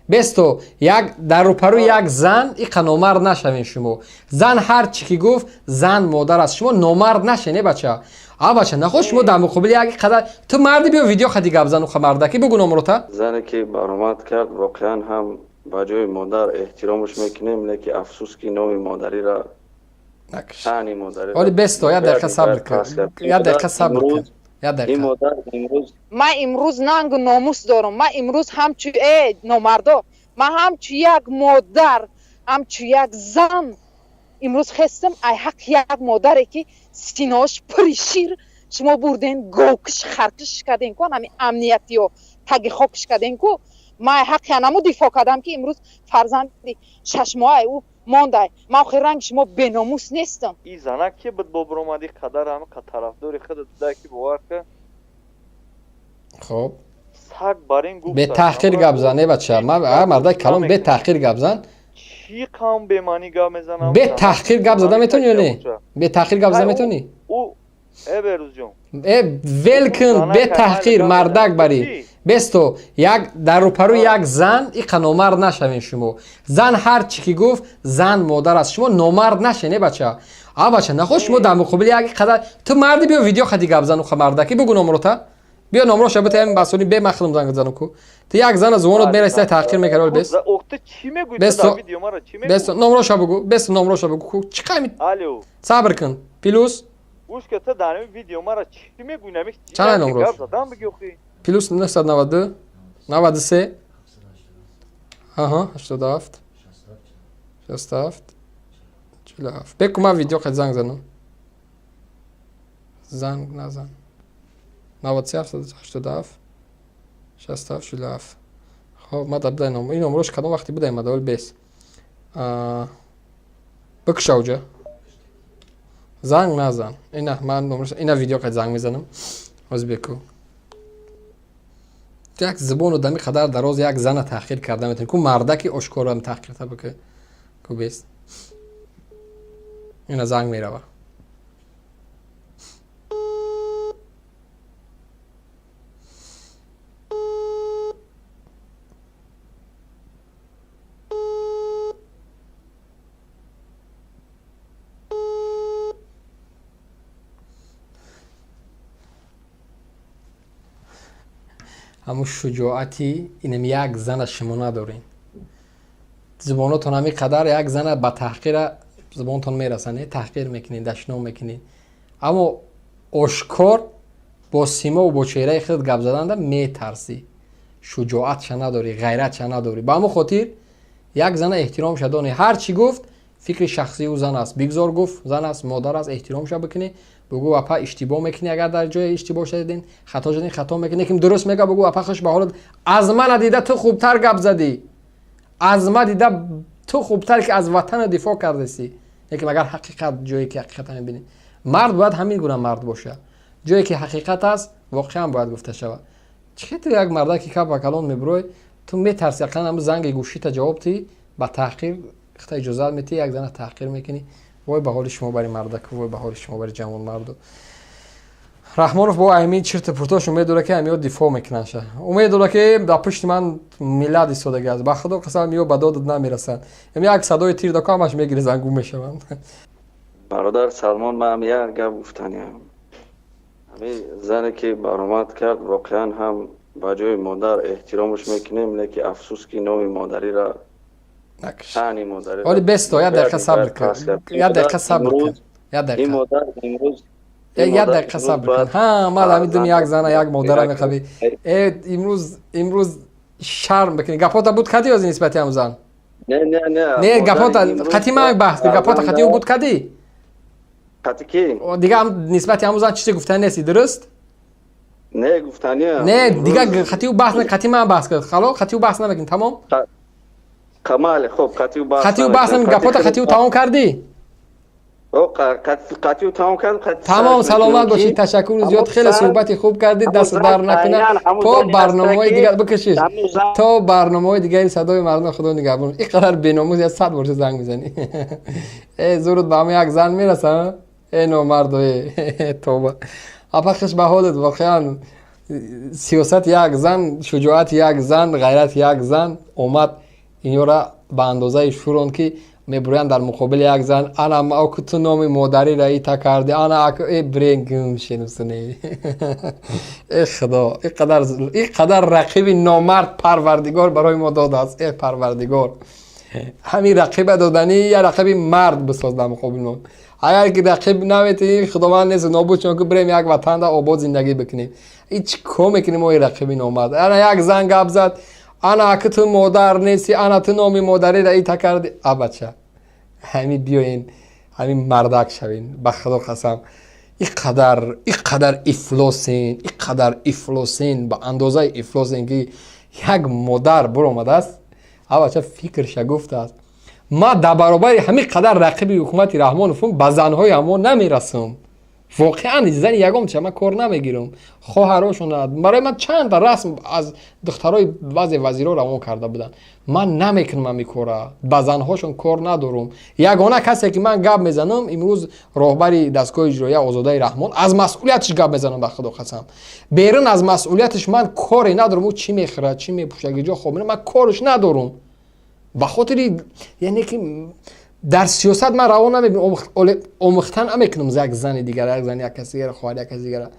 Бесто як дар рӯпарӯи як зан иқа номард нашавен шумо. Зан ҳар чӣ ки гуфт, зан модар аст. Шумо номард нашен, э бача. А бача, нахоҳ шумо дар муқобили як қадар ту марди биё видео хади гап зан уха мардаки бугу номрота. Зане ки баромад кард, воқеан ҳам ба ҷои модар эҳтиромаш мекунем, лекин афсӯс ки номи модариро шаъни модариро Оли бесто, як дақиқа сабр кун. Як дақиқа сабр кун. Як ин дақиқа. Модар имрӯз Ман имрӯз нангу номус дорам. Ман имрӯз ҳамчу номардо, ман ҳамчу як модар, ҳамчу як зан имрӯз хестам ай ҳаққи як модаре ки синоаш пури шир шумо бурден, говкиш харкиш карден ку, ҳами амниятиё таги хокиш карден ку. Ман ай ҳаққи анаму дифоъ кардам ки имрӯз фарзанди шашмоҳаи ӯ мондай. Ман охир ранги шумо беномус нестам. И занак ки буд бо биромадӣ қадар ҳама тарафдори худат буда ки бовар ка. Хоб. Саг бар ин гуфт. Бетаҳқир гап зан, э бача. Ман а мардак калон бетаҳқир гап зан. Чӣ қавм бемаънӣ гап мезанам? Бетаҳқир гап зада метавонӣ ё не? Бетаҳқир гап зада метавонӣ? Ӯ э Берӯзҷон. Э вел кун, бетаҳқир мардак барӣ. Бесто як дар рӯпарӯи як зан иқа номард нашавен шумо. Зан ҳар чӣ ки гуфт, зан модар аст. Шумо номард нашен, э бача. А бача, нахоҳ шумо дар муқобили як қадар ту марди биё видео хади гап зан уха мардаки бугу номрота. Биё номроша битаем басони бе махлум занг занам ку. Ту як зана зувонот мерасида таҳқир мекард оли бес. Охта чӣ мегӯӣ? Бес дар видео мара чӣ Бесто мегӯӣ? Номроша бугу, бесто номроша бугу ку. Чӣ қами Алло. Сабр кун. Плюс Гӯш ка, ту дар ин видео мара чӣ мегӯӣ? Нами Чанд номрош? Гап задан бигӯ охи. Плюс 992 93, аҳа, 87 67 47. Беку ман видео қад занг занам. Занг назан. 93 87 67 47. Хоб, ман дар будай ном. Ин номрош кадом вақти будай мада оли бес. Бикуша уҷа. Занг назан. Ина ман номрош ина видео қад занг мезанам. Ҳозир беку. Як зибону дами қадар дароз як зана таҳқир карда метавонӣ. Ку мардаки ошкорам таҳқир та бикӣ. Ку бес. Ина занг мерава. Ҳамун шуҷоати инам як зана шумо надорем. Зибонотон ҳамин қадар як зана ба таҳқира зибонтон мерасанд, таҳқир мекунед, дашном мекунед. Аммо ошкор бо симову бо чеҳраи худат гап заданда метарсӣ. Шуҷоатша надорӣ, ғайратша надорӣ. Ба ҳамон хотир як зана эҳтиромша донӣ. Ҳар чӣ гуфт, фикри шахсии ӯ зан аст. Бигзор гуфт, зан аст, модар аст, эҳтиромша бикунӣ. Бугӯ апа иштибоҳ мекунӣ, агар дар ҷое иштибоҳ шадидин, хато шадин, хато мекунӣ. Лекин дуруст мега, бугӯ апа хуш ба ҳолат, аз мана дида ту хубтар гап задӣ. Аз ма дида ту хубтар ки аз ватана дифоъ кардасӣ. Лекин агар ҳақиқат ҷое ки ҳақиқата мебинӣ, мард бояд ҳамин гуна мард бошад. Ҷое ки ҳақиқат аст, воқеан бояд гуфта шавад. Чӣ ту як мардаки капа калон мебурой, ту метарси ақаллан ҳамун занги гӯшита ҷавоб тӣ, ба таҳқир хата иҷозат метӣ, як зана таҳқир мекунӣ. Вой ба ҳоли шумо бари мардаку, вой ба ҳоли шумо бари ҷавонмарду. Раҳмонов бо аймин чирту пуртош умед дорад ки ҳамиё дифоъ мекунанд ша. Умед дорад ки дар пушти ман миллат истодагӣ аст. Ба худо қасам ё ба додат намерасанд. Ям як садои тир дако ҳамаш мегирезанд, гум мешаванд. Бародар Салмон, ман як гап гуфтаниям. Ҳамин зане ки баромад кард, воқеан ҳам ба ҷои модар эҳтиромаш мекунем, лекин афсӯс ки номи модариро шаъни модариро Оли бесто, як дақиқа сабр кун. Як дақиқа сабр кун. Як ин дақиқа. Модар имрӯз Як дақиқа сабр кун. Ҳа, ман ҳамин думи як зана, як модара мехабӣ. Э, имрӯз имрӯз шарм бикунӣ. Гапота буд кадӣ ози нисбати ҳамун зан? Не, не, не. Не, гапота қати ман баҳс кун. Гапота қати ӯ буд кадӣ? Қати ки? Дига нисбати ҳамун зан чизе гуфтани нести, дуруст? Не, гуфтаниям. Не, дига қати ӯ баҳс қати ман баҳс кун. Хало, қати ӯ баҳс намекунӣ, тамом? Камале, хоб, қати ӯ баҳс Қати ӯ баҳс намекунӣ, гапота қати ӯ тамом кардӣ? Қати ӯ тамом кардам, қати Тамом, саломат бошед, ташаккур зиёд, хеле суҳбати хуб кардид, даст дар накунад. То барномаҳои дигар бикашиш. То барномаҳои дигари садои мардум, худо нигаҳбон. Ин қадар беномус я 100 бор занг мезанӣ. Э, зурут ба ҳама як зан мераса, э номардо, э, тоба. Апа хуш ба ҳолат, воқеан. Сиёсати як зан, шуҷоати як зан, ғайрати як зан омад инёра ба андозаи шуронд, ки мебурянд дар муқобили як зан. Ана оку ту номи модариро ита карди, ана э брен гум шенусуне. Э худо, иқадар рақиби номард Парвардигор барои мо додааст. Э Парвардигор, ҳамин рақиба доданӣ, я рақиби мард бисоз дар муқобили мо. Агар ки рақиб наметиҳӣ, Худованд нест, нобуд шон ки бирем, як ватанда обод зиндагӣ бикунем. И чӣ кор мекунем мо, рақиби номард? Ана як зан гап зад: ана аки ту модар нести, ана ту номи модариро ита карди. А бача, ҳамин биёен, ҳамин мардак шавен. Ба Худо қасам, иқадар ифлосен, иқадар ифлосен, ба андозаи ифлосен, ки як модар буромадааст, а бача фикрша гуфтааст. Ман дар баробари ҳамин қадар рақиби ҳукумати Раҳмоновум ба занҳои ҳамо намерасам. Воқеан, зани ягон ча ман кор намегирам. Хоҳарошона барои ман чанда расм аз духтарои баъзе вазиро равон карда буданд. Ман намекунам ҳамин кора, ба занҳошон кор надорам. Ягона касе ки ман гап мезанам имрӯз роҳбари дастгоҳи иҷроия Озодаи Раҳмон. Аз масъулияташ гап мезанам, ба Худо қасам. Берун аз масъулияташ ман коре надорам. Ӯ чӣ мехӯрад, чӣ мепӯшад, ҷо хоб, ман корш надорам. Ба хотири яъне ки дар сиёсат ман раво намебинам, омӯхтан намекунам як зани дигар, як зани як каси дигар, хоҳар як каси дигар,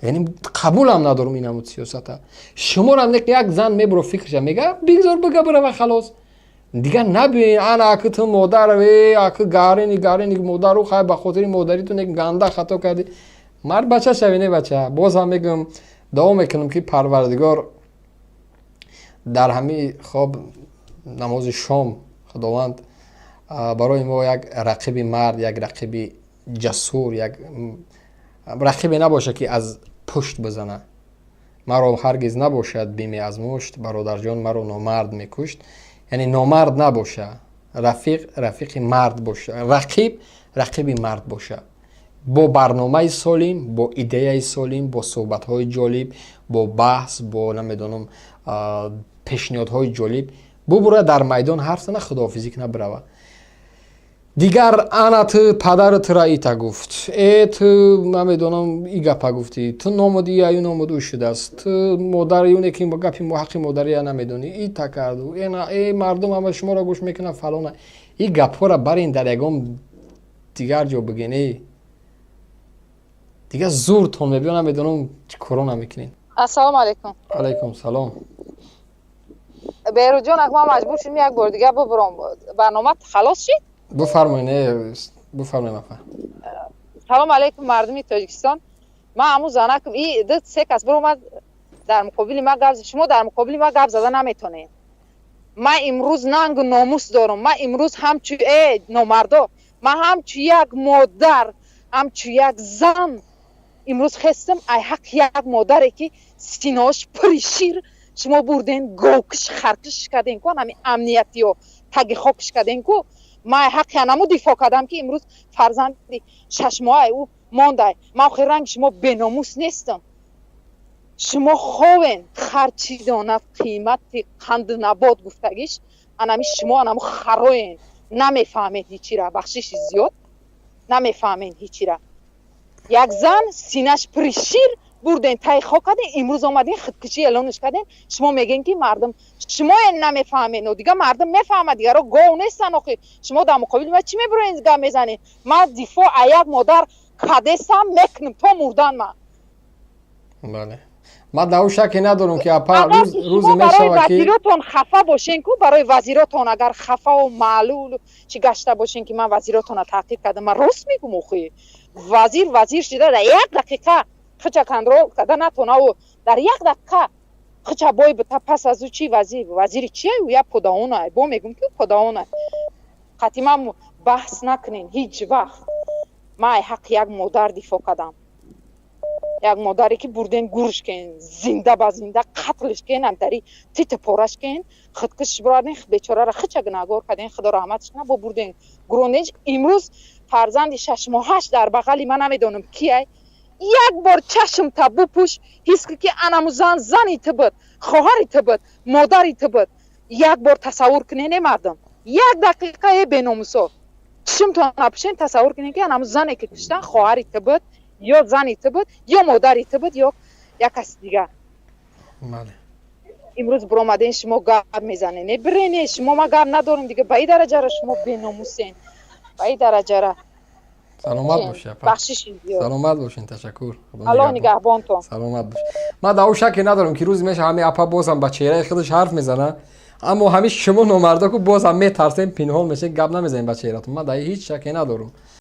яъне қабулам надорам ин намуд сиёсата. Шуморам не, як зан мебуро, фикрша мега, бигзор бига, бирава, халос. Дигар набиёен: ана аки ту модар, э аки гарини гарини модару, хай, ба хотири модариту не ганда хато кардӣ. Мард бача шави, не бача. Боз ҳам мегӯям, дуо мекунам, ки Парвардигор дар ҳамин хоб намози шом Худованд барои мо як рақиби мард, як рақиби ҷасур, як рақибе набошад, ки аз пушт бизана. Маро ҳаргиз набошад биме аз мушт, бародарҷон, маро номард мекушт. Яъне номард набоша рафиқ, рафиқи мард боша, рақиб рақиби мард боша, бо барномаи солим, бо идеяи солим, бо суҳбатҳои ҷолиб, бо баҳс, бо намедонам пешниҳодҳои ҷолиб бубура дар майдон, ҳарф зана, худоҳофизӣ кна, бирава. Дигар ана ту падари тура ита гуфт, э ту намедонам и гапа гуфтӣ, ту номуди аю номуд ӯ шудааст, ту модари юне ки гапи ҳаққи модария намедонӣ, ита карду, э мардум ҳама шуморо гӯш мекунад, фалона. И гапҳоро барин, дар ягон дигар ҷо бигин. Э дигар зуртон мебиё, намедонам чӣ коро намекунед. Ассалому алайкум. Алайкум салом. Беҳрӯҷон, ак ман маҷбур шудем як бор дигар бубурам. Барнома халос шид? Бифармоед, не, бифармоед, апа. Салому алайкум, мардуми Тоҷикистон. Ман ҳамун занакам и ду се кас биромад дар муқобили ма гап. Шумо дар муқобили ма гап зада наметонед. Ман имрӯз нангу номус дорам. Ман имрӯз ҳамчу, э номардо, ман ҳамчу як модар, ҳамчу як зан имрӯз хестам ай ҳақ як модаре, ки синоаш пури шир шумо бурден, говкиш, харкиш карден ку, ҳами амниятиё таги хокиш карден ку. Ман ҳаққи анаму дифоъ кардам, ки имрӯз фарзанди 6 моҳаи ӯ мондай. Ман охир ранги шумо беномус нестам. Шумо ховен. Хар чӣ донад қимати қанду набот гуфтагиш. Анами шумо анаму хароен, намефаҳмед ҳичира. Бахшиши зиёд, намефаҳмед ҳичира. Як зан синаш пури шир бурден, таи хок карден. Имрӯз омаден, худкушӣ эълонш карден. Шумо мегӯен, ки мардум, шумо намефаҳмед, дига мардум мефаҳмад, дигаро гов нестан охи. Шумо дар муқобили ман чӣ мебуроен, гап мезанед? Ман дифоъ а як модар кадесам, мекунам то мурдан ман. Бале, ман дар ӯ шаке надорам, ки апа, рӯзе мешавад, ки вазиротон хафа бошен ку, барои вазиротон агар хафаву маълул чӣ гашта бошен, ки ман вазиротонро таъқиб кардам. Ман рост мегум охи. Вазир вазир шида дар як дақиқа хича контроль карда натонаву дар як дақиқа хича бой бита, пас аз ӯ чӣ вазир? Вазири чия? Ӯ як подаона. Бо мегум, ки подаона. Қатъи ман баҳс накунен ҳеҷ вақт. Ман ай ҳаққи як модар дифоъ кардам, як модаре, ки бурден, гурш кен, зинда ба зинда қатлш кен, амтари тита пораш кен, худкиш бураден, бечорара хича гунаҳгор карден. Худо раҳматш кунад, бо бурден, гуронден. Имрӯз фарзанди 6 моҳаш дар бағали ман, намедонам кияй. Як бор чашмта бупӯш, ҳис кун, ки анаму зан зани ту буд, хоҳари ту буд, модари ту буд. Як бор тасаввур кунен, е мардум, як дақиқа, е беномусо, чишмтон напӯшен, тасаввур кунен, ки анаму зане, ки куштан, хоҳари ту буд ё зани ту буд, ё модари ту буд, ё як каси дигар. Бале. Имрӯз биромаден, шумо гап мезанед. Не, бирене шумо, ма гап надорем дига. Ба и дараҷара шумо беномусен, ба и дараҷара. Саломат бошед. Бахшиши зиёд. Саломат бошед, ташаккур. Аллоҳ нигаҳбонтон. Саломат бош. Ман дар шаке надорам, ки рӯзе меша, ҳами апа бозам ба чеҳраи худаш ҳарф мезана, аммо ҳами шумо номарда ку бозам метарсем, пинҳон мешед, гап намезанем ба чеҳратон. Ман дар ҳеҷ шаке надорам.